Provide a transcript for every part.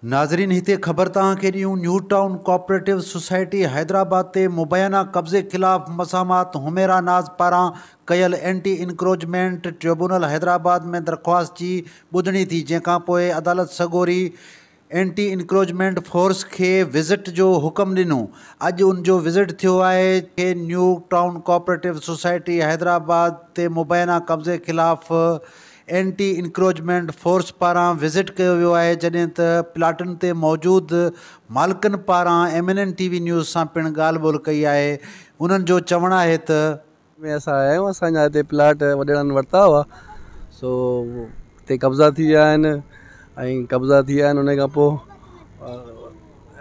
ناظرين هتي خبر توهان کي ڏيون new town cooperative society Hyderabad تي مبينا قبضي خلاف مسامات حميرا ناز پاران ڪيل اينٽي انڪروچمينٽ ٽربيونل حيدرآباد ۾ درخواست جي ٻڌڻي ٿي جنهن کانپوء عدالت سڳوري اينٽي انڪروچمينٽ فورس کي وزٽ جو حڪم ڏنو اڄ ان جو وزٽ ٿيو آهي. کي new town cooperative society Hyderabad تي مبينا قبضي خلاف اينٽي انڪروچمينٽ فورس پاران وزٽ ڪيو ويو آهي جڏهن ته پلاٽن تي موجود مالڪن پاران M N N T V news سان پڻ ڳالهه ٻولهه ڪئي آهي انهن جو چوڻ آهي ته. ۾ اسان آيا آهيون اسان جا هتي پلاٽ وڏيرن ورتا هئا سو هتي قبضا ٿي ويا آهن ۽ قبضا ٿي ويا آهن ان کان پوء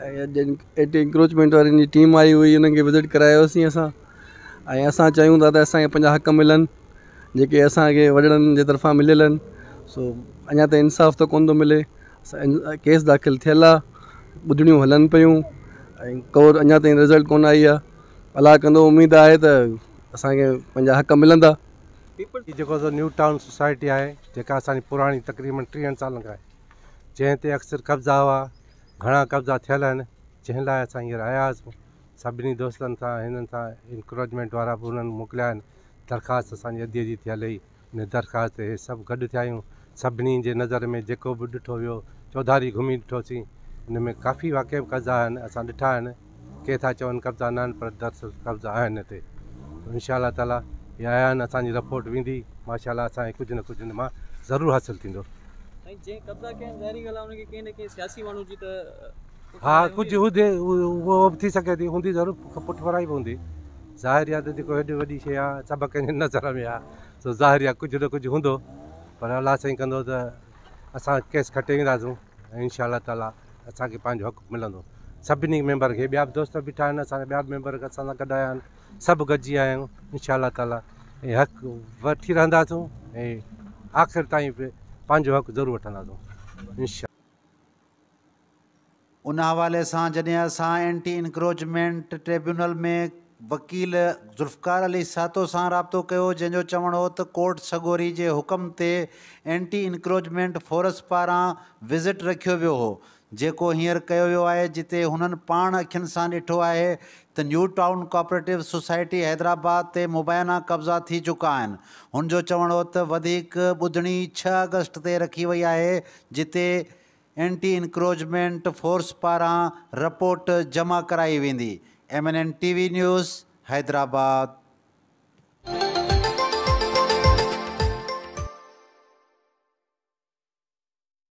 اينٽي انڪروچمينٽ وارن جي ٽيم آئي هئي انهن کي وزٽ ڪرايوسين اسان ۽ اسان چاهيون ٿا ته اسان کي پنهنجا حق ملن جيڪي اسان کي وڏڙن جي طرفان مليل آهن سو اڃا تائين انصاف ته ڪونه ٿو ملي ڪيس داخل ٿيل آهي ٻڌڻيون هلن پيون ۽ ڪو اڃا تائين رزلٽ ڪونه آئي آهي الله ڪندو اميد آهي ته اسان کي پنهنجا حق ملندا. هي جيڪو سو نيو ٽائون سوسائٽي آهي جيڪا اسان جي پراڻي تقريبن ٽيهن سالن کان آهي جنهن تي اڪثر قبضا هئا گهڻا قبضا ٿيل آهن جنهن لاء اسان هينئر آيا هئاسون سڀني دوستن سان هنن سان انڪروچمينٽ وارا به انهن موڪليا آهن درخواست اسان جي ادي جي ٿيل هئي ان درخواست تي هي سڀ گڏ ٿيا آهيون سڀني جي نظر ۾ جيڪو به ڏٺو ويو چوڌاري گهمي ڏٺوسين ان ۾ ڪافي واقعي به قبضا آهن اسان ڏٺا آهن ڪي ٿا چون قبضا نه آهن پر دراصل قبضا آهن هتي انشاء الله تعالي هي آيا آهن اسان جي رپورٽ ويندي ماشاء الله اسان کي ڪجهه نه ڪجهه ان مان ضرور حاصل ٿيندو. سائين جنهن قبضا ڪيا آهن ظاهري ڳالهه آهي ان کي ڪنهن نه ڪنهن سياسي ماڻهو جي ته ها ڪجهه هجي اهو به ٿي سگهي ٿي هوندي ضرور پٺڀرائي به هوندي ظاهر آهي ته جيڪو هيڏي وڏي شيء آهي سڀ ڪنهن جي نظر ۾ آهي سو ظاهر آهي ڪجهه نه ڪجهه هوندو پر الله سائين ڪندو ته اسان ڪيس کٽي وينداسون ۽ انشاء الله تعالي اسان کي پنهنجو حق ملندو سڀني ميمبر کي ٻيا به دوست بيٺا آهن اسان جا ٻيا به ميمبر اسان سان گڏ آيا آهن سڀ گڏجي آيا آهيون انشاء الله تعالي ۽ حق وٺي رهنداسون ۽ آخر تائين به پنهنجو حق ضرور وٺنداسون انشاء. ان حوالي سان جڏهن اسان اينٽي انڪروچمينٽ ٽربيونل ۾ وڪيل ذوالفقار علي سهتو سان رابطو ڪيو جنهن جو چوڻ هو ته ڪورٽ سڳوري جي حڪم تي اينٽي انڪروچمينٽ فورس پاران وزٽ رکيو ويو هو جيڪو هينئر ڪيو ويو آهي جتي هنن پاڻ اکين سان ڏٺو آهي ته new town cooperative society Hyderabad تي مبينا قبضا ٿي چڪا آهن هن جو چوڻ هو ته وڌيڪ ٻڌڻي ڇهه آگسٽ تي رکي وئي آهي جتي اينٽي انڪروچمينٽ فورس پاران رپورٽ جمع ڪرائي ويندي، M N N T V news, Hyderabad.